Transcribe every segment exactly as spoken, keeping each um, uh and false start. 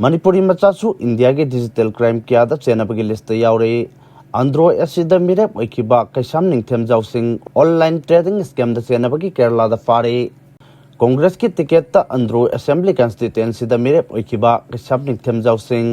ꯃꯅꯤꯄꯨꯔꯤ ꯃꯆꯥꯁꯨ ꯏꯟꯗꯤꯌꯥꯒꯤ digital crime ꯀꯌꯥꯗ ꯆꯦꯟꯅꯕꯒꯤ ꯂꯤꯁꯇ ꯌꯥꯎꯔꯤ꯫ ꯑꯟꯗ꯭ꯔꯣ ꯑꯦꯁꯤꯗ ꯃꯤꯔꯦꯞ ꯑꯣꯏꯈꯤꯕ ꯀꯩꯁꯥꯝ ꯅꯤꯡꯊꯦꯝꯖꯥꯎꯁꯤꯡ ꯑꯣꯟꯂꯥꯏꯟ ꯇ꯭ꯔꯦꯗꯤꯡ ꯁ꯭ꯀꯦꯝꯗ ꯆꯦꯟꯅꯕꯒꯤ ꯀꯦꯔꯂꯥꯗ ꯐꯥꯔꯤ꯫ ꯀꯣꯡꯒ꯭ꯔꯦꯁꯀꯤ ꯇꯤꯀꯦꯠꯇ ꯑꯟꯗ꯭ꯔꯣ ꯑꯦꯁꯦꯝꯕ꯭ꯂꯤ ꯀꯟꯁꯇꯤꯇ꯭ꯋꯦꯟꯁꯤꯗ ꯃꯤꯔꯦꯞ ꯑꯣꯏꯈꯤꯕ ꯀꯩꯁꯥꯝ ꯅꯤꯡꯊꯦꯝꯖꯥꯎꯁꯤꯡ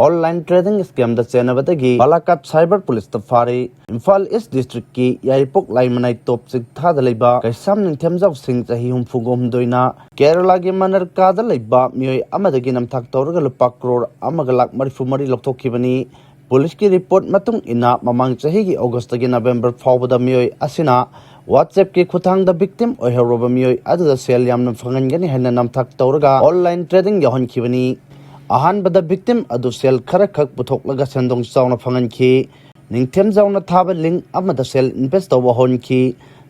ꯑꯣꯟꯂꯥꯏꯟ ꯇ꯭ꯔꯦꯗꯤꯡ ꯁ꯭ꯀꯦꯝꯗ ꯆꯦꯟꯅꯕꯗꯒꯤ ꯕꯥꯂꯥꯀꯥꯠ ꯁꯥꯏꯕꯔ ꯄꯨꯂꯤꯁꯇ ꯐꯥꯔꯤ꯫ ꯏꯝꯐꯥꯜ ꯏꯁ ꯗꯤꯁꯇ꯭ꯔꯤꯛꯀꯤ ꯌꯥꯏꯔꯤꯄꯣꯛ ꯂꯥꯏꯃꯅꯥꯏ ꯇꯣꯞ ꯆꯤꯡꯊꯥꯗ ꯂꯩꯕ ꯀꯩꯁꯥꯝ ꯅꯤꯡꯊꯦꯝꯖꯥꯎꯁꯤꯡ ꯆꯍꯤ ꯍꯨꯝꯐꯨꯒ ꯍꯨꯝꯗꯣꯏꯅ ꯀꯦꯔꯂꯥꯒꯤ ꯃꯅꯔꯀꯥꯗ ꯂꯩꯕ ꯃꯤꯑꯣꯏ ꯑꯃꯗꯒꯤ ꯅꯝꯊꯥꯛ ꯇꯧꯔꯒ ꯂꯨꯄꯥ ꯀ꯭ꯔꯣꯔ ꯑꯃꯒ ꯂꯥꯈ ꯃꯔꯤꯐꯨ ꯃꯔꯤ ꯂꯧꯊꯣꯛꯈꯤꯕꯅꯤ꯫ ꯄꯨꯂꯤꯁꯀꯤ ꯔꯤꯄꯣꯔꯠ ꯃꯇꯨꯡ ꯏꯟꯅ, ꯃꯃꯥꯡ ꯆꯍꯤꯒꯤ ꯑꯣꯒꯁꯇꯒꯤ ꯅꯕꯦꯝꯕꯔ ꯐꯥꯎꯕꯗ ꯃꯤꯑꯣꯏ ꯑꯁꯤꯅ WhatsApp-ꯀꯤ ꯈꯨꯠꯊꯥꯡꯗ ꯚꯤꯛꯇꯤꯝ ꯑꯣꯏꯍꯧꯔꯕ ꯃꯤꯑꯣꯏ ꯑꯗꯨꯗ ꯁꯦꯜ ꯌꯥꯝꯅ ꯐꯪꯍꯟꯒꯅꯤ ꯍꯥꯏꯅ ꯅꯝꯊꯥꯛ ꯇꯧꯔꯒ ꯑꯣꯟꯂꯥꯏꯟ ꯇ꯭ꯔꯦꯗꯤꯡ ꯌꯥꯎꯍꯟꯈꯤꯕꯅꯤ꯫ ꯑꯍꯥꯟꯕꯗ ꯚꯤꯛꯇꯤꯝ ꯑꯗꯨ ꯁꯦꯜ ꯈꯔꯈꯛ ꯄꯨꯊꯣꯛꯂꯒ ꯁꯦꯟꯗꯣꯡ ꯆꯥꯎꯅ ꯐꯪꯍꯟꯈꯤ꯫ ꯅꯤꯡꯊꯦꯝꯖꯥꯎꯅ ꯊꯥꯕ ꯂꯤꯡ ꯑꯃꯗ ꯁꯦꯜ ꯏꯟꯚꯦꯁ ꯇꯧꯕ ꯍꯧꯍꯟꯈꯤ꯫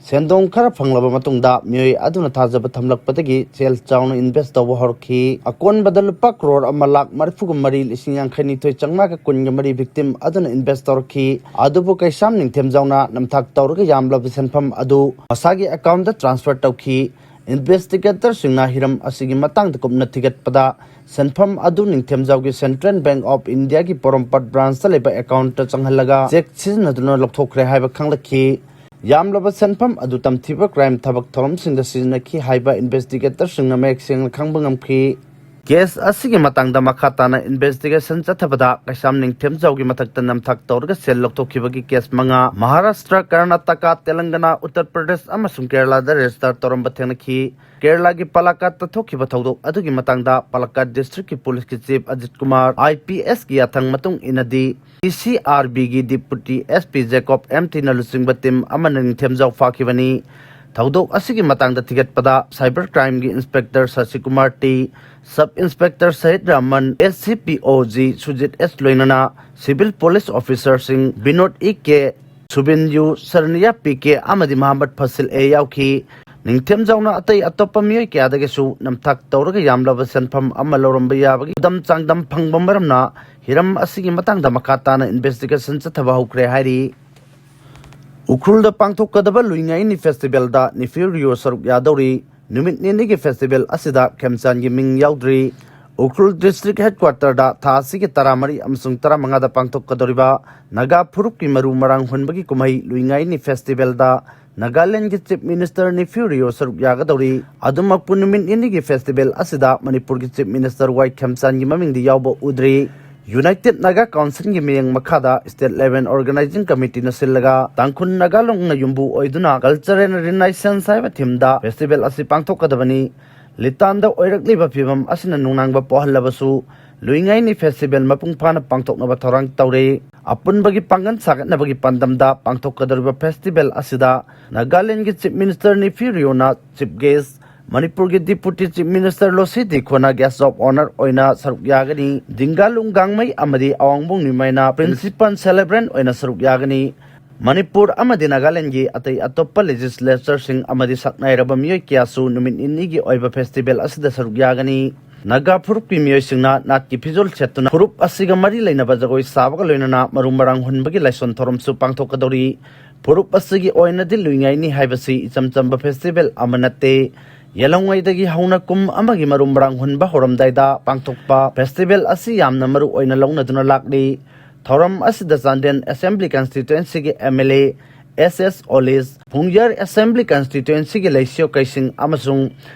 ꯁꯦꯟꯗꯣꯡ ꯈꯔ ꯐꯪꯂꯕ ꯃꯇꯨꯡꯗ, ꯃꯤꯑꯣꯏ ꯑꯗꯨꯅ ꯊꯥꯖꯕ ꯊꯝꯂꯛꯄꯗꯒꯤ ꯁꯦꯜ ꯆꯥꯎꯅ ꯏꯟꯚꯦꯁ ꯇꯧꯕ ꯍꯧꯔꯛꯈꯤ꯫ ꯑꯀꯣꯟꯕꯗ ꯂꯨꯄꯥ ꯀ꯭ꯔꯣꯔ ꯑꯃ ꯂꯥꯈ ꯃꯔꯤꯐꯨꯒ ꯃꯔꯤ ꯂꯤꯁꯤꯡ ꯌꯥꯡꯈꯩꯅꯤꯊꯣꯏ ꯆꯥꯝꯃꯉꯥꯒ ꯀꯨꯟꯒ ꯃꯔꯤ ꯚꯤꯛꯇꯤꯝ ꯑꯗꯨꯅ ꯏꯟꯚꯦꯁ ꯇꯧꯔꯛꯈꯤ꯫ ꯑꯗꯨꯕꯨ ꯀꯩꯁꯥꯝ ꯅꯤꯡꯊꯦꯝꯖꯥꯎꯅ ꯅꯝꯊꯥꯛ ꯇꯧꯔꯒ ꯌꯥꯝꯂꯕ ꯁꯦꯟꯐꯝ ꯑꯗꯨ ꯃꯁꯥꯒꯤ ꯑꯦꯀꯥꯎꯟꯗ ꯇ꯭ꯔꯥꯟꯁꯐꯔ ꯇꯧꯈꯤ꯫ ꯏꯟꯚꯦꯁꯇꯤꯒꯦꯇꯔꯁꯤꯡꯅ ꯍꯤꯔꯝ ꯑꯁꯤꯒꯤ ꯃꯇꯥꯡꯗ ꯀꯨꯞꯅ ꯊꯤꯒꯠꯄꯗ, ꯁꯦꯟꯐꯝ ꯑꯗꯨ ꯅꯤꯡꯊꯦꯝꯖꯥꯎꯒꯤ ꯁꯦꯟꯇ꯭ꯔꯦꯜ ꯕꯦꯡꯛ ꯑꯣꯐ ꯏꯟꯗꯤꯌꯥꯒꯤ ꯄꯣꯔꯣꯝꯄꯥꯠ ꯕ꯭ꯔꯥꯟꯁꯇ ꯂꯩꯕ ꯑꯦꯀꯥꯎꯟꯠꯇ ꯆꯪꯍꯜꯂꯒ ꯆꯦꯛ ꯁꯤꯖꯤꯟꯅꯗꯨꯅ ꯂꯧꯊꯣꯛꯈ꯭ꯔꯦ ꯍꯥꯏꯕ ꯈꯪꯂꯛꯈꯤ꯫ ꯌꯥꯝꯂꯕ ꯁꯦꯟꯐꯝ ꯑꯗꯨ ꯇꯝꯊꯤꯕ ꯀ꯭ꯔꯥꯏꯝ ꯊꯕꯛ ꯊꯧꯔꯝꯁꯤꯡꯗ ꯁꯤꯖꯤꯟꯅꯈꯤ ꯍꯥꯏꯕ ꯏꯟꯚꯦꯁꯇꯤꯒꯦꯇꯔꯁꯤꯡꯅ ꯃꯌꯦꯛ ꯁꯦꯡꯅ ꯈꯪꯕ ꯉꯝꯈꯤ꯫ ꯀꯦꯁ ꯑꯁꯤꯒꯤ ꯃꯇꯥꯡꯗ ꯃꯈꯥ ꯇꯥꯅ ꯏꯟꯚꯦꯁꯇꯤꯒꯦꯁꯟ ꯆꯠꯊꯕꯗ, ꯀꯩꯁꯥꯝ ꯅꯤꯡꯊꯦꯝꯖꯥꯎꯒꯤ ꯃꯊꯛꯇ ꯅꯝꯊꯥꯛ ꯇꯧꯔꯒ ꯁꯦꯜ ꯂꯧꯊꯣꯛꯈꯤꯕꯒꯤ ꯀꯦꯁ ꯃꯉꯥ ꯃꯍꯥꯔꯥꯁꯇ꯭ꯔ, ꯀꯔꯅꯥꯇꯀꯥ, ꯇꯦꯂꯪꯒꯅꯥ, ꯎꯠꯇꯔ ꯄ꯭ꯔꯗꯦꯁ ꯑꯃꯁꯨꯡ ꯀꯦꯔꯂꯥꯗ ꯔꯦꯖꯤꯁꯇꯔ ꯇꯧꯔꯝꯕ ꯊꯦꯡꯅꯈꯤ꯫ ꯀꯦꯔꯂꯥꯒꯤ ꯄꯥꯂꯥꯀꯥꯠꯇ ꯊꯣꯛꯈꯤꯕ ꯊꯧꯗꯣꯛ ꯑꯗꯨꯒꯤ ꯃꯇꯥꯡꯗ ꯄꯥꯂꯥꯀꯥꯠ ꯗꯤꯁꯇ꯭ꯔꯤꯛꯀꯤ ꯄꯨꯂꯤꯁꯀꯤ ꯆꯤꯐ ꯑꯖꯤꯠ ꯀꯨꯃꯥꯔ, IPS-ꯀꯤ ꯌꯥꯊꯪ ꯃꯇꯨꯡ ꯏꯟꯅꯗꯤ, ꯁꯤ ꯁꯤ ꯑꯥꯔ ꯕꯤꯒꯤ deputy S P Jacob M ꯇꯤꯅ ꯂꯨꯆꯤꯡꯕ ꯇꯤꯝ ꯑꯃꯅ ꯅꯤꯡꯊꯦꯝꯖꯥꯎ ꯐꯥꯈꯤꯕꯅꯤ꯫ ꯊꯧꯗꯣꯛ ꯑꯁꯤꯒꯤ ꯃꯇꯥꯡꯗ ꯊꯤꯒꯠꯄꯗ, ꯁꯥꯏꯕꯔ ꯀ꯭ꯔꯥꯏꯝꯒꯤ inspector Sasikumar T, sub inspector Shahid Rahman, S C P O G Sujith S ꯂꯣꯏꯅꯅ ꯁꯤꯚꯤꯜ ꯄꯨꯂꯤꯁ ꯑꯣꯐꯤꯁꯥꯔꯁꯤꯡ Vinod E K, Subin U, Saranya P K ꯑꯃꯗꯤ ꯃꯍꯝꯃꯗ ꯐꯁꯤꯜ ꯑꯦ ꯌꯥꯎꯈꯤ꯫ ꯅꯤꯡꯊꯦꯝꯖꯥꯎꯅ ꯑꯇꯩ ꯑꯇꯣꯞꯄ ꯃꯤꯑꯣꯏ ꯀꯌꯥꯗꯒꯤꯁꯨ ꯅꯝꯊꯥꯛ ꯇꯧꯔꯒ ꯌꯥꯝꯂꯕ ꯁꯦꯟꯐꯝ ꯑꯃ ꯂꯧꯔꯝꯕ ꯌꯥꯕꯒꯤ ꯈꯨꯗꯝ ꯆꯥꯡꯗꯝ ꯐꯪꯕ ꯃꯔꯝꯅ ꯍꯤꯔꯝ ꯑꯁꯤꯒꯤ ꯃꯇꯥꯡꯗ ꯃꯈꯥ ꯇꯥꯅ ꯏꯟꯚꯦꯁꯇꯤꯒꯦꯁꯟ ꯆꯠꯊꯕ ꯍꯧꯈ꯭ꯔꯦ ꯍꯥꯏꯔꯤ꯫ ꯎꯈ꯭ꯔꯨꯜꯗ ꯄꯥꯡꯊꯣꯛꯀꯗꯕ ꯂꯨꯏꯉꯥꯏꯅꯤ ꯐꯦꯁꯇꯤꯚꯦꯜꯗ ꯅꯤꯐꯨ ꯔꯤꯑꯣ ꯁꯔꯨꯛ ꯌꯥꯗꯧꯔꯤ꯫ ꯅꯨꯃꯤꯠ ꯅꯤꯅꯤꯒꯤ ꯐꯦꯁꯇꯤꯚꯦꯜ ꯑꯁꯤꯗ ꯈꯦꯝꯆꯥꯟꯒꯤ ꯃꯤꯡ ꯌꯥꯎꯗ꯭ꯔꯤ꯫ ꯎꯈ꯭ꯔꯨꯜ ꯗꯤꯁꯇ꯭ꯔꯤꯛ ꯍꯦꯗꯀ꯭ꯋꯥꯇꯔꯗ ꯊꯥ ꯑꯁꯤꯒꯤ ꯇꯔꯥꯃꯔꯤ ꯑꯃꯁꯨꯡ ꯇꯔꯥꯃꯉꯥꯗ ꯄꯥꯡꯊꯣꯛꯀꯗꯧꯔꯤꯕ ꯅꯥꯒꯥ ꯐꯨꯔꯨꯞꯀꯤ ꯃꯔꯨ ꯃꯔꯥꯡ ꯍꯨꯟꯕꯒꯤ ꯀꯨꯝꯍꯩ ꯂꯨꯏꯉꯥꯏꯅꯤ ꯐꯦꯁꯇꯤꯚꯦꯜꯗ ꯅꯥꯒꯥꯂꯦꯟꯒꯤ ꯆꯤꯐ ꯃꯤꯅꯤꯁꯇꯔ ꯅꯤꯐ꯭ꯌꯨ ꯔꯤꯑꯣ ꯁꯔꯨꯛ ꯌꯥꯒꯗꯧꯔꯤ꯫ ꯑꯗꯨꯃꯛꯄꯨ ꯅꯨꯃꯤꯠ ꯅꯤꯅꯤꯒꯤ ꯐꯦꯁꯇꯤꯚꯦꯜ ꯑꯁꯤꯗ ꯃꯅꯤꯄꯨꯔꯒꯤ ꯆꯤꯐ ꯃꯤꯅꯤꯁꯇꯔ ꯋꯥꯏ ꯈꯦꯝꯆꯥꯟꯒꯤ ꯃꯃꯤꯡꯗꯤ ꯌꯥꯎꯕ ꯎꯗ꯭ꯔꯤ꯫ ꯌꯨꯅꯥꯏꯇꯦꯗ ꯅꯥꯒꯥ ꯀꯥꯎꯟꯁꯤꯜꯒꯤ ꯃꯤꯠꯌꯦꯡ ꯃꯈꯥꯗ ꯁ꯭ꯇꯦꯠ ꯂꯦꯚꯦꯜ ꯑꯣꯔꯒꯅꯥꯏꯖꯤꯡ ꯀꯃꯤꯇꯤꯅ ꯁꯤꯜꯂꯒ ꯇꯥꯡꯈꯨꯜ ꯅꯥꯒꯥ ꯂꯣꯡꯅ ꯌꯨꯝꯕꯨ ꯑꯣꯏꯗꯨꯅ ꯀꯜꯆꯔꯦꯜ ꯔꯤꯅꯥꯏꯁꯦꯟꯁ ꯍꯥꯏꯕ ꯊꯤꯝꯗ ꯐꯦꯁꯇꯤꯚꯦꯜ ꯑꯁꯤ ꯄꯥꯡꯊꯣꯛꯀꯗꯕꯅꯤ꯫ ꯂꯤꯇꯥꯟꯗ ꯑꯣꯏꯔꯛꯂꯤꯕ ꯐꯤꯕꯝ ꯑꯁꯤꯅ ꯅꯨꯡꯅꯥꯡꯕ ꯄꯣꯛꯍꯜꯂꯕꯁꯨ, ꯂꯨꯏꯉꯥꯏꯅꯤ ꯐꯦꯁꯇꯤꯚꯦꯜ ꯃꯄꯨꯡ ꯐꯥꯅ ꯄꯥꯡꯊꯣꯛꯅꯕ ꯊꯧꯔꯥꯡ ꯇꯧꯔꯤ꯫ ꯑꯄꯨꯟꯕꯒꯤ ꯄꯥꯡꯒꯜ ꯁꯥꯒꯠꯅꯕꯒꯤ ꯄꯥꯟꯗꯝꯗ ꯄꯥꯡꯊꯣꯛꯀꯗꯧꯔꯤꯕ ꯐꯦꯁꯇꯤꯚꯦꯜ ꯑꯁꯤꯗ ꯅꯥꯒꯥꯂꯦꯟꯒꯤ chief minister Neiphiu Rio chief guest, ꯃꯅꯤꯄꯨꯔꯒꯤ deputy chief minister Losii Dikho guest of honour ꯑꯣꯏꯅ ꯁꯔꯨꯛ ꯌꯥꯒꯅꯤ꯫ ꯗꯤꯡꯒꯥꯂꯨꯡ ꯒꯥꯡꯃꯩ ꯑꯃꯗꯤ ꯑꯋꯥꯡꯕꯣꯡ ꯅꯤꯃꯩꯅ ꯄ꯭ꯔꯤꯟꯁꯤꯄꯜ ꯁꯦꯂꯦꯕ꯭ꯔꯦꯟ ꯑꯣꯏꯅ ꯁꯔꯨꯛ ꯌꯥꯒꯅꯤ꯫ ꯃꯅꯤꯄꯨꯔ ꯑꯃꯗꯤ ꯅꯥꯒꯥꯂꯦꯟꯒꯤ ꯑꯇꯩ ꯑꯇꯣꯞꯄ ꯂꯦꯖꯤꯁꯂꯦꯆꯔꯁꯤꯡ ꯑꯃꯗꯤ ꯁꯛꯅꯥꯏꯔꯕ ꯃꯤꯑꯣꯏ ꯀꯌꯥꯁꯨ ꯅꯨꯃꯤꯠ ꯅꯤꯅꯤꯒꯤ ꯑꯣꯏꯕ ꯐꯦꯁꯇꯤꯚꯦꯜ ꯑꯁꯤꯗ ꯁꯔꯨꯛ ꯌꯥꯒꯅꯤ꯫ ꯅꯥꯒꯥ ꯐꯨꯔꯨꯞꯀꯤ ꯃꯤꯑꯣꯏꯁꯤꯡꯅ ꯅꯥꯠꯀꯤ ꯐꯤꯖꯣꯜ ꯁꯦꯠꯇꯨꯅ ꯐꯨꯔꯨꯞ ꯑꯁꯤꯒ ꯃꯔꯤ ꯂꯩꯅꯕ ꯖꯒꯣꯏ ꯁꯥꯕꯒ ꯂꯣꯏꯅꯅ ꯃꯔꯨ ꯃꯔꯥꯡ ꯍꯨꯟꯕꯒꯤ ꯂꯥꯏꯁꯣꯟ ꯊꯧꯔꯝꯁꯨ ꯄꯥꯡꯊꯣꯛꯀꯗꯧꯔꯤ꯫ ꯐꯨꯔꯨꯞ ꯑꯁꯤꯒꯤ ꯑꯣꯏꯅꯗꯤ ꯂꯨꯏꯉꯥꯏꯅꯤ ꯍꯥꯏꯕꯁꯤ ꯏꯆꯝ ꯆꯝꯕ ꯐꯦꯁꯇꯤꯚꯦꯜ ꯑꯃ ꯅꯠꯇꯦ꯫ ꯌꯦꯜꯍꯧꯉꯩꯗꯒꯤ ꯍꯧꯅ ꯀꯨꯝ ꯑꯃꯒꯤ ꯃꯔꯨ ꯃꯔꯥꯡ ꯍꯨꯟꯕ ꯍꯧꯔꯝꯗꯥꯏꯗ ꯄꯥꯡꯊꯣꯛꯄ ꯐꯦꯁꯇꯤꯚꯦꯜ ꯑꯁꯤ ꯌꯥꯝꯅ ꯃꯔꯨ ꯑꯣꯏꯅ ꯂꯧꯅꯗꯨꯅ ꯂꯥꯛꯂꯤ꯫ ꯊꯧꯔꯝ ꯑꯁꯤꯗ ꯆꯥꯟꯗꯦꯜ ꯑꯦꯁꯦꯝꯕ꯭ꯂꯤ ꯀꯟꯁꯇꯤꯇ꯭ꯋꯦꯟꯁꯤꯒꯤ M L A S S Olish, Phungyar assembly ꯀꯟꯁꯇꯤꯇ꯭ꯋꯦꯟꯁꯤꯒꯤ ꯂꯩꯁꯤꯌꯣꯀꯩꯁꯤꯡ ꯑꯃꯁꯨꯡ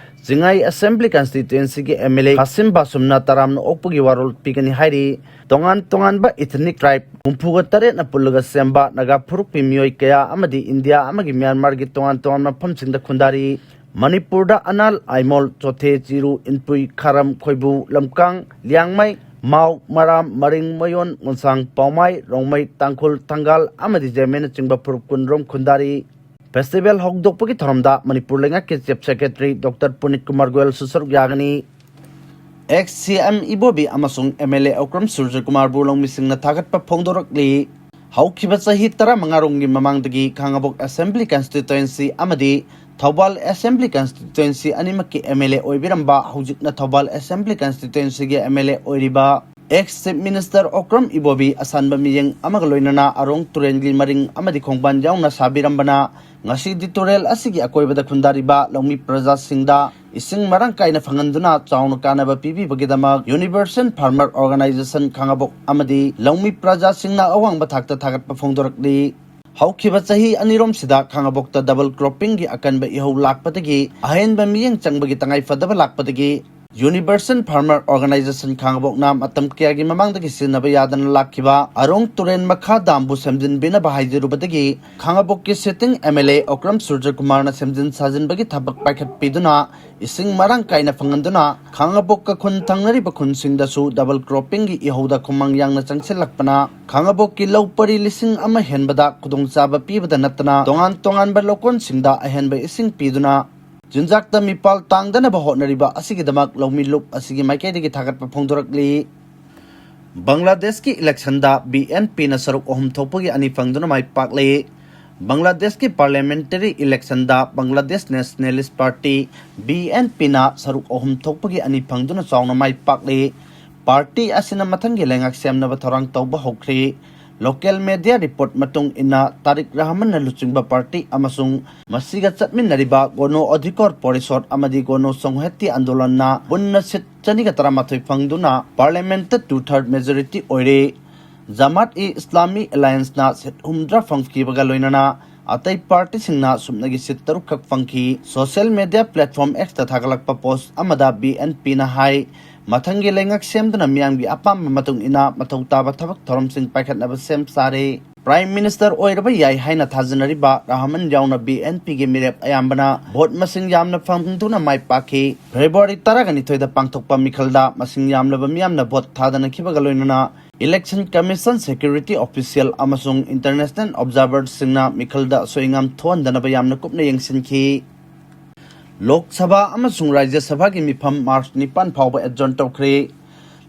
ꯆꯤꯡꯉꯥꯏ ꯑꯦꯁꯦꯝꯕ꯭ꯂꯤ ꯀꯟꯁꯇꯤꯇ꯭ꯋꯦꯟꯁꯤꯒꯤ ꯑꯦꯝ ꯑꯦꯜ ꯑꯦ ꯈꯥꯁꯤꯝ ꯕꯥꯁꯨꯝꯅ ꯇꯔꯥꯝꯅ ꯑꯣꯛꯄꯒꯤ ꯋꯥꯔꯣꯜ ꯄꯤꯒꯅꯤ ꯍꯥꯏꯔꯤ꯫ ꯇꯣꯉꯥꯟ ꯇꯣꯉꯥꯟꯕ ꯏꯊꯅꯤꯛ ꯇ꯭ꯔꯥꯏꯕ ꯍꯨꯝꯐꯨꯒ ꯇꯔꯦꯠꯅ ꯄꯨꯜꯂꯒ ꯁꯦꯝꯕ ꯅꯥꯒꯥ ꯐꯨꯔꯨꯞꯀꯤ ꯃꯤꯑꯣꯏ ꯀꯌꯥ ꯑꯃꯗꯤ ꯏꯟꯗꯤꯌꯥ ꯑꯃꯒꯤ ꯃ꯭ꯌꯥꯟꯃꯥꯔꯒꯤ ꯇꯣꯉꯥꯟ ꯇꯣꯉꯥꯟꯕ ꯃꯐꯝꯁꯤꯡꯗ ꯈꯨꯟꯗꯥꯔꯤ꯫ ꯃꯅꯤꯄꯨꯔꯗ ꯑꯅꯥꯜ, ꯑꯥꯏꯃꯣꯜ, ꯆꯣꯊꯦ, ꯆꯤꯔꯨ, ꯏꯟꯄꯨꯏ, ꯈꯥꯔꯝ, ꯈꯣꯏꯕꯨ, ꯂꯝꯀꯥꯡ, ꯂꯤꯌꯥꯡꯃꯩ, ꯃꯥꯎ, ꯃꯔꯥꯝ, ꯃꯔꯤꯡ, ꯃꯌꯣꯟ, ꯃꯣꯟꯁꯥꯡ, ꯄꯥꯎꯃꯥꯏ, ꯔꯣꯡꯃꯩ, ꯇꯥꯡꯈꯨꯜ, ꯊꯪꯒꯥꯜ ꯑꯃꯗꯤ ꯖꯦꯃꯦꯅꯆꯤꯡꯕ ꯐꯨꯔꯨꯞ ꯀꯨꯟꯔꯣꯝ ꯈꯨꯟꯗꯥꯔꯤ꯫ ꯐꯦꯁꯇꯤꯚꯦꯜ ꯍꯧꯗꯣꯛꯄꯒꯤ ꯊꯧꯔꯝꯗ ꯃꯅꯤꯄꯨꯔ ꯂꯩꯉꯥꯛꯀꯤ ꯆꯤꯐ ꯁꯦꯀ꯭ꯔꯦꯇꯔꯤ ꯗꯣꯛꯇꯔ ꯄꯨꯅꯤꯠ ꯀꯨꯃꯥꯔ ꯒꯣꯌꯜꯁꯨ ꯁꯔꯨꯛ ꯌꯥꯒꯅꯤ꯫ ꯑꯦꯛꯁ ꯁꯤ ꯑꯦꯝ ꯏꯕꯣꯕꯤ ꯑꯃꯁꯨꯡ ꯑꯦꯝ ꯑꯦꯜ ꯑꯦ ꯑꯣꯀ꯭ꯔꯝ ꯁꯨꯔꯖꯀꯨꯃꯥꯔꯕꯨ ꯂꯧꯃꯤꯁꯤꯡꯅ ꯊꯥꯒꯠꯄ ꯐꯣꯡꯗꯣꯔꯛꯂꯤ꯫ ꯍꯧꯈꯤꯕ ꯆꯍꯤ ꯇꯔꯥꯃꯉꯥꯔꯣꯝꯒꯤ ꯃꯃꯥꯡꯗꯒꯤ ꯈꯥꯉꯕꯣꯛ ꯑꯦꯁꯦꯝꯕ꯭ꯂꯤ ꯀꯟꯁꯇꯤꯇ꯭ꯋꯦꯟꯁꯤ ꯑꯃꯗꯤ ꯊꯧꯕꯥꯜ ꯑꯦꯁꯦꯝꯕ꯭ꯂꯤ ꯀꯟꯁꯇꯤꯇ꯭ꯋꯦꯟꯁꯤ ꯑꯅꯤꯃꯛꯀꯤ ꯑꯦꯝ ꯑꯦꯜ ꯑꯦ ꯑꯣꯏꯕꯤꯔꯝꯕ, ꯍꯧꯖꯤꯛꯅ ꯊꯧꯕꯥꯜ ꯑꯦꯁꯦꯝꯕ꯭ꯂꯤ ꯀꯟꯁꯇꯤꯇ꯭ꯋꯦꯟꯁꯤꯒꯤ ꯑꯦꯝ ꯑꯦꯜ ꯑꯦ ꯑꯣꯏꯔꯤꯕ Ex Chief Minister Okram Ibobi ꯑꯁꯥꯟꯕ ꯃꯤꯌꯦꯡ ꯑꯃꯒ ꯂꯣꯏꯅꯅ ꯑꯔꯣꯡ ꯇꯨꯔꯦꯜꯒꯤ ꯃꯔꯤꯡ ꯑꯃꯗꯤ ꯈꯣꯡꯕꯥꯟ ꯌꯥꯎꯅ ꯁꯥꯕꯤꯔꯝꯕꯅ ꯉꯁꯤꯗꯤ ꯇꯨꯔꯦꯜ ꯑꯁꯤꯒꯤ ꯑꯀꯣꯏꯕꯗ ꯈꯨꯟꯗꯥꯔꯤꯕ ꯂꯧꯃꯤ ꯄ꯭ꯔꯖꯥꯁꯤꯡꯗ ꯏꯁꯤꯡ ꯃꯔꯥꯡ ꯀꯥꯏꯅ ꯐꯪꯍꯟꯗꯨꯅ ꯆꯥꯎꯅ ꯀꯥꯟꯅꯕ ꯄꯤꯕꯤꯕꯒꯤꯗꯃꯛ Universal Farmer Organization ꯈꯥꯉꯕꯣꯛ ꯑꯃꯗꯤ ꯂꯧꯃꯤ ꯄ꯭ꯔꯖꯥꯁꯤꯡꯅ ꯑꯋꯥꯡꯕ ꯊꯥꯛꯇ ꯊꯥꯒꯠꯄ ꯐꯣꯡꯗꯣꯔꯛꯂꯤ꯫ ꯍꯧꯈꯤꯕ ꯆꯍꯤ ꯑꯅꯤꯔꯣꯝꯁꯤꯗ ꯈꯥꯉꯕꯣꯛꯇ double croppingꯒꯤ ꯑꯀꯟꯕ ꯏꯍꯧ ꯂꯥꯛꯄꯗꯒꯤ ꯑꯍꯦꯟꯕ ꯃꯤꯠꯌꯦꯡ ꯆꯪꯕꯒꯤ ꯇꯉꯥꯏ ꯐꯗꯕ ꯂꯥꯛꯄꯗꯒꯤ Universal Farmer Organization ꯈꯥꯉꯕꯣꯛꯅ ꯃꯇꯝ ꯀꯌꯥꯒꯤ ꯃꯃꯥꯡꯗꯒꯤ ꯁꯤꯖꯤꯟꯅꯕ ꯌꯥꯗꯅ ꯂꯥꯛꯈꯤꯕ ꯑꯔꯣꯡ ꯇꯨꯔꯦꯜ ꯃꯈꯥ ꯗꯥꯝꯕꯨ ꯁꯦꯝꯖꯤꯟꯕꯤꯅꯕ ꯍꯥꯏꯖꯔꯨꯕꯗꯒꯤ ꯈꯥꯉꯕꯣꯛꯀꯤ sitting M L A Okram ꯁꯨꯔꯖꯀꯨꯃꯥꯔꯅ ꯁꯦꯝꯖꯤꯟ ꯁꯥꯖꯤꯟꯕꯒꯤ ꯊꯕꯛ ꯄꯥꯏꯈꯠꯄꯤꯗꯨꯅ ꯏꯁꯤꯡ ꯃꯔꯥꯡ ꯀꯥꯏꯅ ꯐꯪꯍꯟꯗꯨꯅ ꯈꯥꯉꯕꯣꯛꯀ ꯈꯨꯟ ꯊꯪꯅꯔꯤꯕ ꯈꯨꯟꯁꯤꯡꯗꯁꯨ double croppingꯒꯤ ꯏꯍꯧꯗ ꯈꯨꯃꯥꯡ ꯌꯥꯡꯅ ꯆꯪꯁꯤꯜꯂꯛꯄꯅ ꯈꯥꯉꯕꯣꯛꯀꯤ ꯂꯧ ꯄꯔꯤ ꯂꯤꯁꯤꯡ ꯑꯃ ꯍꯦꯟꯕꯗ ꯈꯨꯗꯣꯡꯆꯥꯕ ꯄꯤꯕꯗ ꯅꯠꯇꯅ ꯇꯣꯉꯥꯟ ꯇꯣꯉꯥꯟꯕ ꯂꯧꯀꯣꯟꯁꯤꯡꯗ ꯑꯍꯦꯟꯕ ꯏꯁꯤꯡ ꯄꯤꯗꯨꯅ ꯆꯤꯟꯖꯥꯛꯇ ꯃꯤꯄꯥꯜ ꯇꯥꯡꯗꯅꯕ ꯍꯣꯠꯅꯔꯤꯕ ꯑꯁꯤꯒꯤꯗꯃꯛ ꯂꯧꯃꯤ ꯂꯨꯞ ꯑꯁꯤꯒꯤ ꯃꯥꯏꯀꯩꯗꯒꯤ ꯊꯥꯒꯠꯄ ꯐꯣꯡꯗꯣꯔꯛꯂꯤ꯫ ꯕꯪꯒ꯭ꯂꯥꯗꯦꯁꯀꯤ electionꯗ B N Pꯅ ꯁꯔꯨꯛ ꯑꯍꯨꯝ ꯊꯣꯛꯄꯒꯤ ꯑꯅꯤ ꯐꯪꯗꯨꯅ ꯃꯥꯏ ꯄꯥꯛꯂꯦ꯫ ꯕꯪꯒ꯭ꯂꯥꯗꯦꯁꯀꯤ parliamentary electionꯗ Bangladesh Nationalist Party, B N Pꯅ ꯁꯔꯨꯛ ꯑꯍꯨꯝ ꯊꯣꯛꯄꯒꯤ ꯑꯅꯤ ꯐꯪꯗꯨꯅ ꯆꯥꯎꯅ ꯃꯥꯏ ꯄꯥꯛꯂꯦ꯫ Party ꯑꯁꯤꯅ ꯃꯊꯪꯒꯤ ꯂꯩꯉꯥꯛ ꯁꯦꯝꯅꯕ ꯊꯧꯔꯥꯡ ꯇꯧꯕ ꯍꯧꯈ꯭ꯔꯦ꯫ Local media report ꯃꯇꯨꯡ ꯏꯟꯅ ꯇꯥꯔꯤꯛ ꯔꯍꯃꯟꯅ ꯂꯨꯆꯤꯡꯕ party ꯑꯃꯁꯨꯡ ꯃꯁꯤꯒ ꯆꯠꯃꯤꯟꯅꯔꯤꯕ ꯒꯣꯅꯣ ꯑꯙꯤꯀꯥꯔ ꯄꯣꯔꯤꯁꯣꯗ ꯑꯃꯗꯤ ꯒꯣꯅꯣ ꯁꯪꯍꯇꯤ ꯑꯟꯗꯣꯂꯟꯅ ꯄꯨꯟꯅ seat ꯆꯅꯤꯒ ꯇꯔꯥꯃꯥꯊꯣꯏ ꯐꯪꯗꯨꯅ parliamentꯇ two third majority ꯑꯣꯏꯔꯦ꯫ ꯖꯃꯥꯠ-ꯏ-ꯏꯁꯂꯥꯃꯤ Allianceꯅ seat ꯍꯨꯝꯗ꯭ꯔꯥ ꯐꯪꯈꯤꯕꯒ ꯂꯣꯏꯅꯅ ꯑꯇꯩ partyꯁꯤꯡꯅ ꯁꯨꯞꯅꯒꯤ seat ꯇꯔꯨꯛꯈꯛ ꯐꯪꯈꯤ꯫ Social media platform Xꯇ ꯊꯥꯒꯠꯂꯛꯄ post ꯑꯃꯗ B N Pꯅ ꯍꯥꯏ, ꯃꯊꯪꯒꯤ ꯂꯩꯉꯥꯛ ꯁꯦꯝꯗꯨꯅ ꯃꯤꯌꯥꯝꯒꯤ ꯑꯄꯥꯝꯕ ꯃꯇꯨꯡ ꯏꯟꯅ ꯃꯊꯧ ꯇꯥꯕ ꯊꯕꯛ ꯊꯧꯔꯝꯁꯤꯡ ꯄꯥꯏꯈꯠꯅꯕ ꯁꯦꯝ ꯁꯥꯔꯦ꯫ Prime Minister ꯑꯣꯏꯔꯕ ꯌꯥꯏ ꯍꯥꯏꯅ ꯊꯥꯖꯅꯔꯤꯕ ꯔꯍꯃꯟ ꯌꯥꯎꯅ B N Pꯒꯤ ꯃꯤꯔꯦꯞ ꯑꯌꯥꯝꯕꯅ vote ꯃꯁꯤꯡ ꯌꯥꯝꯅ ꯐꯪꯗꯨꯅ ꯃꯥꯏ ꯄꯥꯛꯈꯤ꯫ February ꯇꯔꯥꯒ ꯅꯤꯊꯣꯏꯗ ꯄꯥꯡꯊꯣꯛꯄ ꯃꯤꯈꯜꯗ ꯃꯁꯤꯡ ꯌꯥꯝꯂꯕ ꯃꯤꯌꯥꯝꯅ vote ꯊꯥꯗꯅꯈꯤꯕꯒ ꯂꯣꯏꯅꯅ Election Commission, security official ꯑꯃꯁꯨꯡ international observerꯁꯤꯡꯅ ꯃꯤꯈꯜꯗ ꯑꯁꯣꯏ ꯑꯉꯥꯝ ꯊꯣꯛꯍꯟꯗꯅꯕ ꯌꯥꯝꯅ ꯀꯨꯞꯅ ꯌꯦꯡꯁꯤꯟꯈꯤ꯫ ꯂꯣꯛ ꯁꯚꯥ ꯑꯃꯁꯨꯡ ꯔꯥꯖ꯭ꯌ ꯁꯚꯥꯒꯤ ꯃꯤꯐꯝ March ꯅꯤꯄꯥꯟ ꯐꯥꯎꯕ adjourn ꯇꯧꯈ꯭ꯔꯦ꯫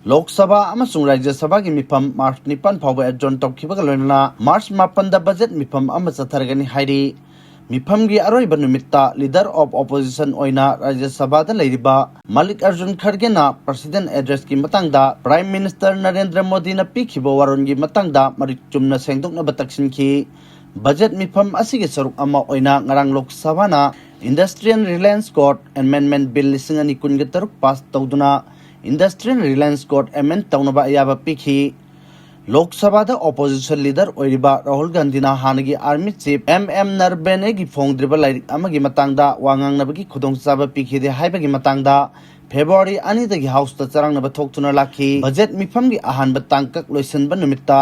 ꯂꯣꯛ ꯁꯚꯥ ꯑꯃꯁꯨꯡ ꯔꯥꯖ꯭ꯌ ꯁꯚꯥꯒꯤ ꯃꯤꯐꯝ March ꯅꯤꯄꯥꯟ ꯐꯥꯎꯕ adjourn ꯇꯧꯈꯤꯕꯒ ꯂꯣꯏꯅꯅ March ꯃꯥꯄꯟꯗ budget ꯃꯤꯐꯝ ꯑꯃ ꯆꯠꯊꯔꯒꯅꯤ ꯍꯥꯏꯔꯤ꯫ ꯃꯤꯐꯝꯒꯤ ꯑꯔꯣꯏꯕ ꯅꯨꯃꯤꯠꯇ Leader of Opposition ꯑꯣꯏꯅ ꯔꯥꯖ꯭ꯌ ꯁꯚꯥꯗ ꯂꯩꯔꯤꯕ ꯃꯜꯂꯤꯛ ꯑꯔꯖꯨꯟ ꯈꯔꯒꯦꯅ President Addressꯀꯤ ꯃꯇꯥꯡꯗ Prime Minister ꯅꯔꯦꯟꯗ꯭ꯔ ꯃꯣꯗꯤꯅ ꯄꯤꯈꯤꯕ ꯋꯥꯔꯣꯜꯒꯤ ꯃꯇꯥꯡꯗ ꯃꯔꯤꯛ ꯆꯨꯝꯅ ꯁꯦꯡꯗꯣꯛꯅꯕ ꯇꯛꯁꯤꯟꯈꯤ꯫ ꯕꯖꯦꯠ ꯃꯤꯐꯝ ꯑꯁꯤꯒꯤ ꯁꯔꯨꯛ ꯑꯃ ꯑꯣꯏꯅ ꯉꯔꯥꯡ ꯂꯣꯛ ꯁꯚꯥꯅ Industrial Reliance Code Amendment Bill ꯂꯤꯁꯤꯡ ꯑꯅꯤ ꯀꯨꯟꯒ ꯇꯔꯨꯛ ꯄꯥꯁ ꯇꯧꯗꯨꯅ Industrial Reliance Code amend ꯇꯧꯅꯕ ꯑꯌꯥꯕ ꯄꯤꯈꯤ꯫ ꯂꯣꯛ ꯁꯚꯥꯗ Opposition Leader ꯑꯣꯏꯔꯤꯕ ꯔꯥꯍꯨꯜ ꯒꯥꯟꯙꯤꯅ ꯍꯥꯟꯅꯒꯤ Army Chief M M ꯅꯔꯕꯦꯅꯦꯒꯤ ꯐꯣꯡꯗ꯭ꯔꯤꯕ ꯂꯥꯏꯔꯤꯛ ꯑꯃꯒꯤ ꯃꯇꯥꯡꯗ ꯋꯥ ꯉꯥꯡꯅꯕꯒꯤ ꯈꯨꯗꯣꯡꯆꯥꯕ ꯄꯤꯈꯤꯗꯦ ꯍꯥꯏꯕꯒꯤ ꯃꯇꯥꯡꯗ February ꯑꯅꯤꯗꯒꯤ Houseꯇ ꯆꯔꯥꯡꯅꯕ ꯊꯣꯛꯇꯨꯅ ꯂꯥꯛꯈꯤ꯫ ꯕꯖꯦꯠ ꯃꯤꯐꯝꯒꯤ ꯑꯍꯥꯟꯕ ꯇꯥꯡꯀꯛ ꯂꯣꯏꯁꯤꯟꯕ ꯅꯨꯃꯤꯠꯇ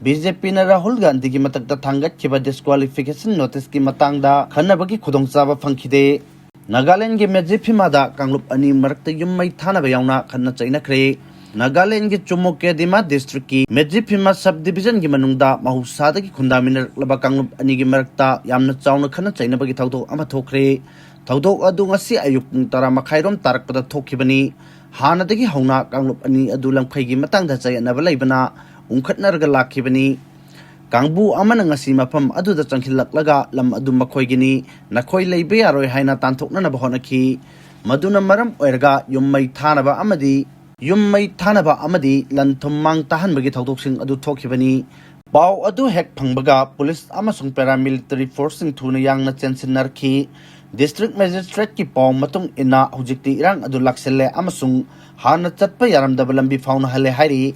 BJPꯅ ꯔꯥꯍꯨꯜ ꯒꯥꯟꯙꯤꯒꯤ ꯃꯊꯛꯇ ꯊꯥꯡꯒꯠꯈꯤꯕ Disqualification Noticeꯀꯤ ꯃꯇꯥꯡꯗ ꯈꯟꯅꯕꯒꯤ ꯈꯨꯗꯣꯡꯆꯥꯕ ꯐꯪꯈꯤꯗꯦ꯫ ꯅꯥꯒꯥꯂꯦꯟꯒꯤ ꯃꯦꯖꯤꯐꯤꯃꯥꯗ ꯀꯥꯡꯂꯨꯞ ꯑꯅꯤ ꯃꯔꯛꯇ ꯌꯨꯝ ꯃꯩ ꯊꯥꯅꯕ ꯌꯥꯎꯅ ꯈꯠꯅ ꯆꯩꯅꯈ꯭ꯔꯦ꯫ ꯅꯥꯒꯥꯂꯦꯟꯒꯤ ꯆꯨꯃꯣꯀꯦꯗꯤꯃꯥ Districtꯀꯤ ꯃꯦꯖꯤꯐꯤꯃꯥ Sub Divisionꯒꯤ ꯃꯅꯨꯡꯗ ꯃꯍꯧꯁꯥꯗꯒꯤ ꯈꯨꯟꯗꯥꯃꯤꯟꯅꯔꯛꯂꯕ ꯀꯥꯡꯂꯨꯞ ꯑꯅꯤꯒꯤ ꯃꯔꯛꯇ ꯌꯥꯝꯅ ꯆꯥꯎꯅ ꯈꯠꯅ ꯆꯩꯅꯕꯒꯤ ꯊꯧꯗꯣꯛ ꯑꯃ ꯊꯣꯛꯈ꯭ꯔꯦ꯫ ꯊꯧꯗꯣꯛ ꯑꯗꯨ ꯉꯁꯤ ꯑꯌꯨꯛ ꯄꯨꯡ ꯇꯔꯥ ꯃꯈꯥꯏꯔꯣꯝ ꯇꯥꯔꯛꯄꯗ ꯊꯣꯛꯈꯤꯕꯅꯤ꯫ ꯍꯥꯟꯅꯗꯒꯤ ꯍꯧꯅ ꯀꯥꯡꯂꯨꯞ ꯑꯅꯤ ꯑꯗꯨ ꯂꯝꯈꯩꯒꯤ ꯃꯇꯥꯡꯗ ꯆꯌꯦꯠꯅꯕ ꯂꯩꯕꯅ ꯎꯪꯈꯠꯅꯔꯒ ꯂꯥꯛꯈꯤꯕꯅꯤ꯫ ꯀꯥꯡꯕꯨ ꯑꯃꯅ ꯉꯁꯤ ꯃꯐꯝ ꯑꯗꯨꯗ ꯆꯪꯁꯤꯜꯂꯛꯂꯒ ꯂꯝ ꯑꯗꯨ ꯃꯈꯣꯏꯒꯤꯅꯤ, ꯅꯈꯣꯏ ꯂꯩꯕ ꯌꯥꯔꯣꯏ ꯍꯥꯏꯅ ꯇꯥꯟꯊꯣꯛꯅꯅꯕ ꯍꯣꯠꯅꯈꯤ꯫ ꯃꯗꯨꯅ ꯃꯔꯝ ꯑꯣꯏꯔꯒ ꯌꯨꯝ ꯃꯩ ꯊꯥꯅꯕ ꯑꯃꯗꯤ ꯌꯨꯝ ꯃꯩ ꯊꯥꯅꯕ ꯑꯃꯗꯤ ꯂꯟ ꯊꯨꯝ ꯃꯥꯡ ꯇꯥꯍꯟꯕꯒꯤ ꯊꯧꯗꯣꯛꯁꯤꯡ ꯑꯗꯨ ꯊꯣꯛꯈꯤꯕꯅꯤ꯫ ꯄꯥꯎ ꯑꯗꯨ ꯍꯦꯛ ꯐꯪꯕꯒ ꯄꯨꯂꯤꯁ ꯑꯃꯁꯨꯡ Paramilitary Forceꯁꯤꯡ ꯊꯨꯅ ꯌꯥꯡꯅ ꯆꯦꯟꯁꯤꯟꯅꯔꯛꯈꯤ꯫ District Magistrateꯀꯤ ꯄꯥꯎ ꯃꯇꯨꯡ ꯏꯟꯅ ꯍꯧꯖꯤꯛꯇꯤ ꯏꯔꯥꯡ ꯑꯗꯨ ꯂꯥꯛꯁꯤꯜꯂꯦ ꯑꯃꯁꯨꯡ ꯍꯥꯟꯅ ꯆꯠꯄ ꯌꯥꯔꯝꯗꯕ ꯂꯝꯕꯤ ꯐꯥꯎꯅꯍꯜꯂꯦ ꯍꯥꯏꯔꯤ꯫